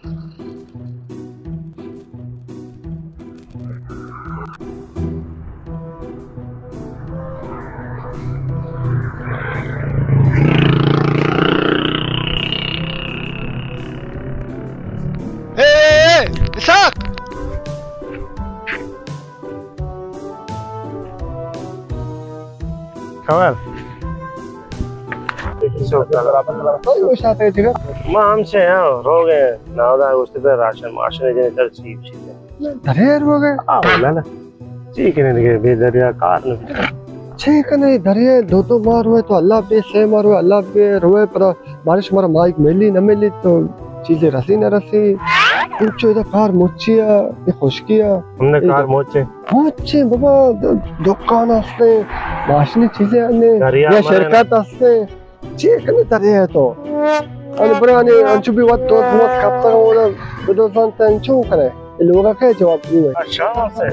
اے، اے، اے، اسحاق! خبر؟ ما ہم سے ہاں، روگ ناودا گوشتے پہ راشن ماشن جنے تر چیز چیز۔ دریا روگ؟ آ، نہ، نہ۔ چی کنے دگہ، بے دریا کار نہ۔ چی کنے دریا، دو دو ماہ روئے تو اللہ بے، سے ماہ روئے اللہ بے، روئے پر بارش مارا ماہیگ ملی نہ ملی تو چیزے رسی نہ رسی۔ انچو ادا کار مچی ء، اے خشکی ء۔ ہم نے اے کار دا مچے۔ مچے بابا، د-، دکان ہستے، ماشینی چیزے آنے، دریا یا مرے نا۔ شرکت ہستے۔ چی کنے دریا تو؟ انی برانی انچو بھی وقت دوست مست کپتا ہوں، بدو زنتا انچو کنے۔ اے لوگا کئے جواب دیئے؟ آ، شانس ہے۔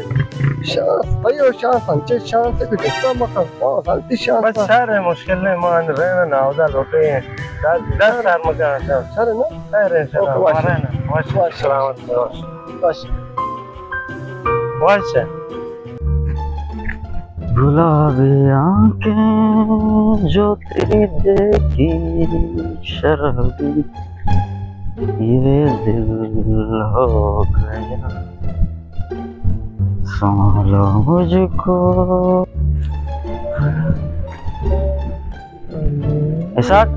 شانس، بھائی، او شانس، انچے شانس ہے کہ جستا مکن۔ او، غلطی شانس بس ہے۔ شر ہے، مشکل نہیں، مان رہے ہیں، ناودا لوٹے ہیں۔ دس، دس سال مکن، شر۔ شر ہے نا؟ خیر ہے، شر ہے، اوکے، وش۔ مارے نا۔ وش۔ وش۔ سلامت، وش۔ وش۔ وش ہے۔ گلابی آنکھیں جو تیری دیکھی شرابی، یہ دل ہو گیا سنبھلا مجھ کو۔ اسحاق،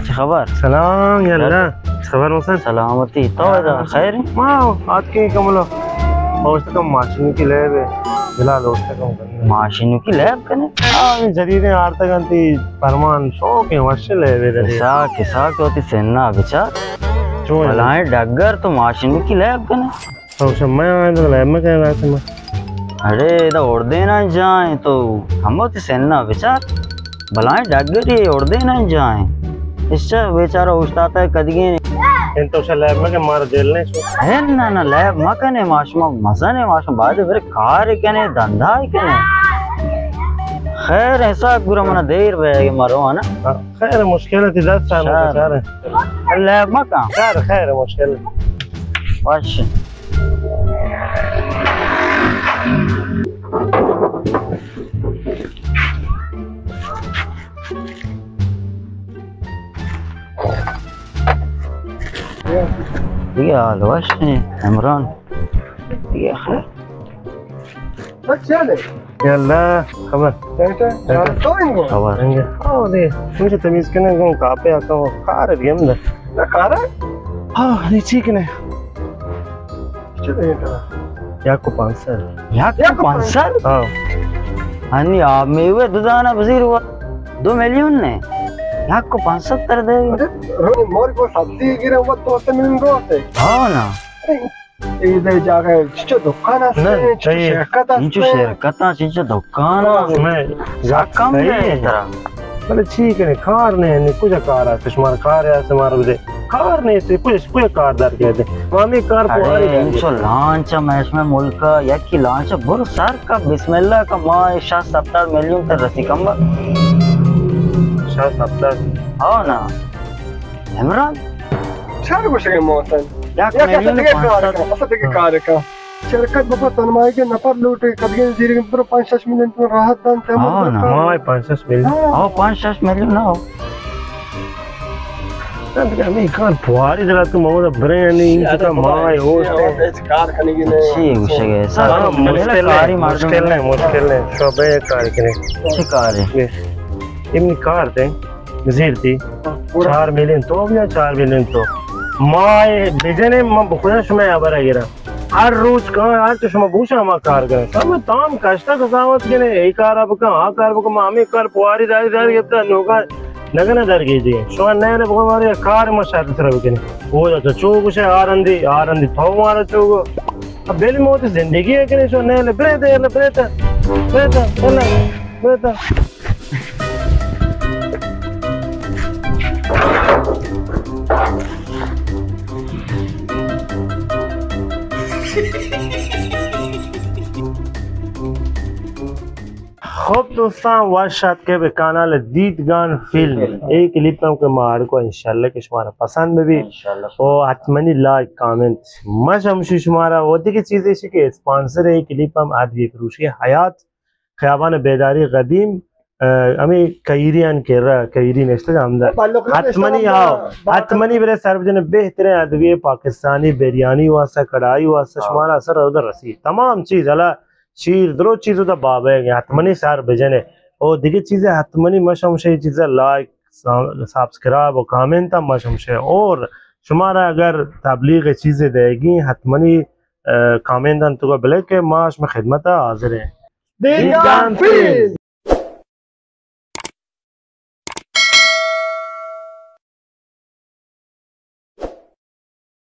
چه خبر؟ سلام یا اللہ۔ چه خبر محسن؟ سلامتی۔ تو ادا خیر؟ ما آتکیں کملا۔ اوشت کم ماشینکی لیب ہے۔ بلا لوٹتا کم کرنے۔ ماشینکی لیب کنے؟ ہاں، یہ جدیدیں آرتگ انتی، پرمان شوق ہے، وش لیب ہے۔ اسحاق، اسحاق، تو تی سننا بچار۔ چون؟ بلائیں ڈگر تو ماشینکی لیب کنے؟ تو شما آئیں تو لیب مکن راستے ما۔ اڑے، ادا اردیناں جائیں تو ہمو تی سننا بچار۔ بلائیں ڈگری اردیناں جائیں۔ اشا بیچارہ اوشتاتا کدگیں۔ ان تو شا لیب مکن، مارا دل نہیں سو۔ ہے نا، نا، لیب مکنے، ما شما مزنے، ما شما بعد برے کار کنے، دندہ کنے۔ خیر، ایسا گرا منا دیر بے گے مرو، ہے نا؟ ہاں، خیر، مشکل ہے، دس سال شر۔ بیچارہ۔ لیب مکن۔ خیر، خیر، مشکل۔ وش۔ یہ حال وش ہیں، عمران۔ یہ خیر۔ بس چلے۔ یا اللہ، خبر۔ ٹھیک ہے۔ تو انگو۔ خبر۔ انگو۔ آو دے، مجھے تمیز کنے گو کاپے آتا ہو۔ کار ہے ہم دے۔ نہ کار ہے؟ ہاں، نہیں ٹھیک نے۔ چلے ترا۔ یک و پانسد۔ یک و پانسد؟ ہاں۔ انی آ میوے دو دانا بزیر ہوا۔ دو میلیون نے۔ یک و پانسد تر دے۔ ارے، رو مور کو سبزی گرے ہوا تو تے ملن رو تے۔ ہاں نا۔ ارے، اے دے جاگہ چچو دکان است، نہ، چچو صحیح۔ شرکت است۔ انچو شرکت است، چچو دکان است۔ میں سکم صحیح دے ہے۔ ترا۔ بلے چی کنے، کار نہیں، نہیں، کجا کار است، شمار کار است، مار بدے۔ کار نہیں، تے کجا، کجا کار در کے دے۔ مامی کار ارے، پواری انچو لانچ میں اس میں ملک، یکی لانچ، بر سر کا، بسم اللہ کا، ما شصت ستر میلیون تر رسی کم با۔ شصت ستر؟ ہاں نا۔ عمران؟ چار گوشگے محسن۔ یک یک میلیون دگہ کار پانسد۔ کن، اصل دگہ کار کن۔ شرکت بپا تنمائی کے نفر لوٹے، کدگے زیرے برو پانچ شش میلیون تو راحت دان تے ہاں نا۔ ماہ پانچ شش میلیون۔ ہاں۔ ہاں، پانچ شش میلیون نہ ہو۔ ہمیں کار پواری درات کو مودا برے نہیں، تو ماہ ہوش ہے۔ کار کنگی نہیں۔ اچھی گوشگے۔ سر، ہاں، مشکل نہیں، مشکل نہیں، مشکل نہیں۔ شعبہ کار کنے۔ اچھی کار ہے۔ امنی کار دے۔ زیر تی۔ ہاں، پورا۔ چار میلیون تو بیا، چار میلیون تو۔ ما اے بجنے، من بخدا شما ہبر گرا۔ ہر روچ کان، ہر تو شما بوشا ما کار کریں۔ شما تام کشتا قضاوت کنے، اے کار بکن، آ کار بکن، ما ہمیں کار پواری داری داری گپتا، نوکا نگنا درگیجی۔ شما نئے نہ بکن، مارے کار ما شرط سر بکنے۔ او تو چو گوشے آرندی، آرندی تو مارا چو گو۔ اب بل موت زندگی ہے کنے، شما نئے نہ، برے دے، برے تا، برے تا، برے تا۔ خب، دوستاں، وش آتکے بہ کانال دیدگان فلم۔ اے کلیپ ہم کہ ما اڈ کو، انشاءاللہ کہ شمارا پسند بہ بی۔ انشاءاللہ۔ او حتمنی لائک، کامنٹ، ما شمشی شمارا۔ و دیگہ چیزے شی کہ اسپانسر اے کلیپ ہم ادویہ فروشی حیات، خیابان بیداری قدیم، ا، ہمیں کہیریان کرا، کہیری نشتگ ہمدا۔ حتمنی آؤ، حتمنی برے سر بجنے، بہترین ادویہ پاکستانی، بریانی واسطہ، کڑائی واسطہ، شمارا اثر ادھر رسی۔ تمام چیز، حالا چیر درو چیز ادا بابے گے، حتمنی سر بجنے۔ او دیگہ چیزے حتمنی مشمشے چیزے لائک، سا-، سبسکرائب و کامنٹ ہم مشمشے۔ اور شمارا اگر تبلیغ چیزے دیگی، حتمنی، ا، کامنٹ ان تو بلے کہ ما شما خدمت حاضر ہیں۔ دیدگان فلم۔